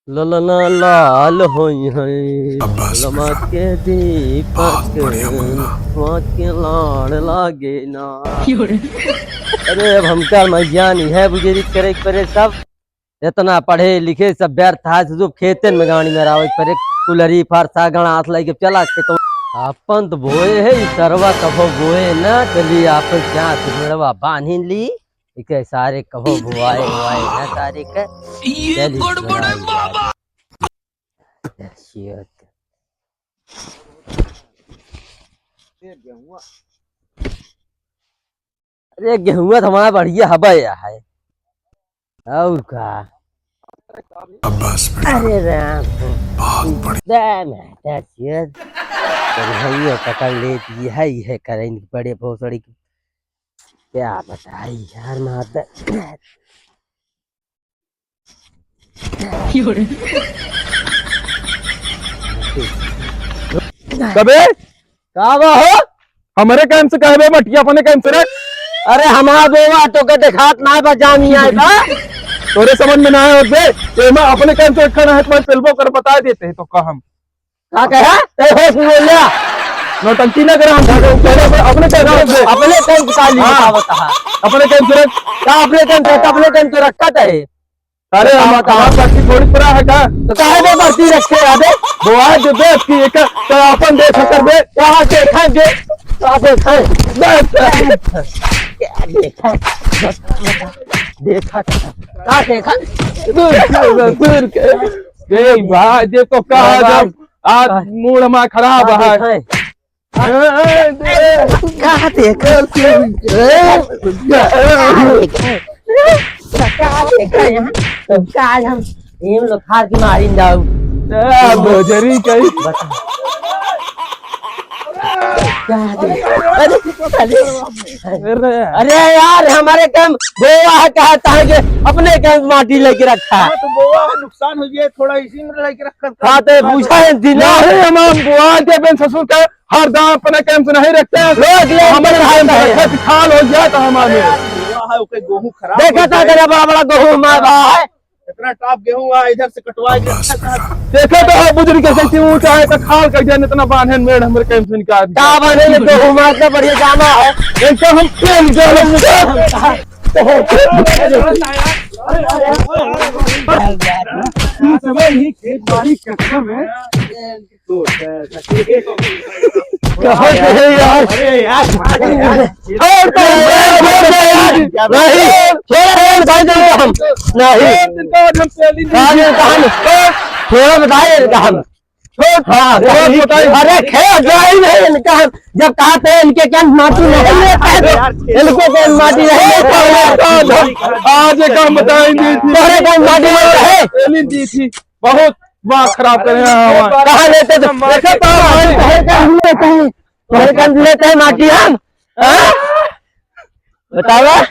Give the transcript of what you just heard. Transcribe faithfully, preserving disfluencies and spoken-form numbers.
ललना लाल होई है, अब बस लमा बेटा, के दीपक, बहुत बढ़िया मुन्ना। वहाँ के लाड़ लागे ना। अरे, अब हमका मैं ज्ञान है बुजुर्ग करे के परे सब, इतना पढ़े लिखे सब व्यर्थ है, सिर्फ खेतन में गाड़ी में रावे के परे, कुलरी फरसा गणास लेके चला खेतों। अपन तो बोए है, ई सरवा कभो बोए ना, चली आपन क्या सुनड़वा बांधिन ली, इके सारे कभो बोआए, बोआए ना सारे के। ये चली गड़बड़ है सुनड़ाई बाबा। यार। Shit। अरे गेहुआ तो हमारा बढ़िया हबे है। और का? अब बस बेटा। अरे राम। बहुत बढ़िया। दे ना, दे shit। तो भैया पकड़ लेती है, ये करेंगे बड़े भोसड़ी की। क्या बताई यार माता। कबे? का बा हो? हमरे काम से कहबे मटिया अपने काम से रख। अरे हमार बोवा तो के देखात ना बा, जानी आए बा। तोरे समझ में ना आए होत बे, एमा अपने काम से रखा ना है, तुम्हारे पेलबो कर बता देते हैं तो का हम। का कहे? ए, होश में बोल ले। नौटंकी ना करा, हम जाके ऊपर अपने, अपने काम से। अपने काम से काली हाँ। बतावत है। अपने काम से रख। का अपने काम से, अपने काम से रखत है। अरे, हम बताओ। हमार बर्ती थोड़ी पूरा है का? तो काहे बे बर्ती रखे है बे? बोआ जो देख की एक तो अपन देख कर बे। कहाँ देखेंगे? कहाँ देखें? बस। क्या देखें? देखा, का देखा? दूर के, दूर के। देख भाई, ये तो कहा हाँ, जब आज भाई। मूड हमारा खराब का है। देखें? का देखा? का देखा यहाँ? का आज हम एम लोग हार की मारी जाऊ। आ, भोजरी कही। बता। का देखा? अरे, अरे, अरे यार, हमारे काम बोआ है, कहता है कि अपने काम माटी लेके रखा है। हाँ, तो बोआ है, नुकसान हो गया थोड़ा, इसी में लेके रखा था। हाँ, तो पूछा है दिना। नहीं, हम, हम बोआ के अपन ससुर का हर दाम अपने काम से नहीं रखते हैं। रोज ले हमारे काम से रखते हैं। रखत खाल हो गया था हमारे। बोआ है, ओके गेहूं खराब देखा हो था गया। तेरा बड़ा बड़ा गेहूं हमारा भाई है। इतना टॉप गेहूं है, इधर से कटवा के बस रखा था। बेटा। देखा तो है बुजुर्ग कैसे कि ऊंचा है तो खाल कर दिया, इतना बांधन मेड़ हमरे काम से निकाल दिया। का बांधन में गेहूं हमारा इतना बढ़िया जाना है। इनका हम तेल गरम कहाँ से है यार? अरे यार, छोड़ दे यार, छोड़ दे यार। नहीं, छोड़ दे यार, भाई, नहीं तो हम, नहीं। छोड़, बताए इनका हम। छोड़, हाँ, छोड़, बताए। अरे, खेत जाए नहीं इनका हम। जब कहा थे इनके क्या माटी नहीं लेते हैं, इनको क्या माटी नहीं लेते हैं। आज एक हम बताएंगे। तोहरे क्या माटी नहीं है? दी थी, बहुत दिमाग खराब करे हैं हमारे। कहाँ लेते थे? देखा तो हमारे घर का हम लेते हैं, घर का हम लेते हैं माटी हम। हाँ? बतावा।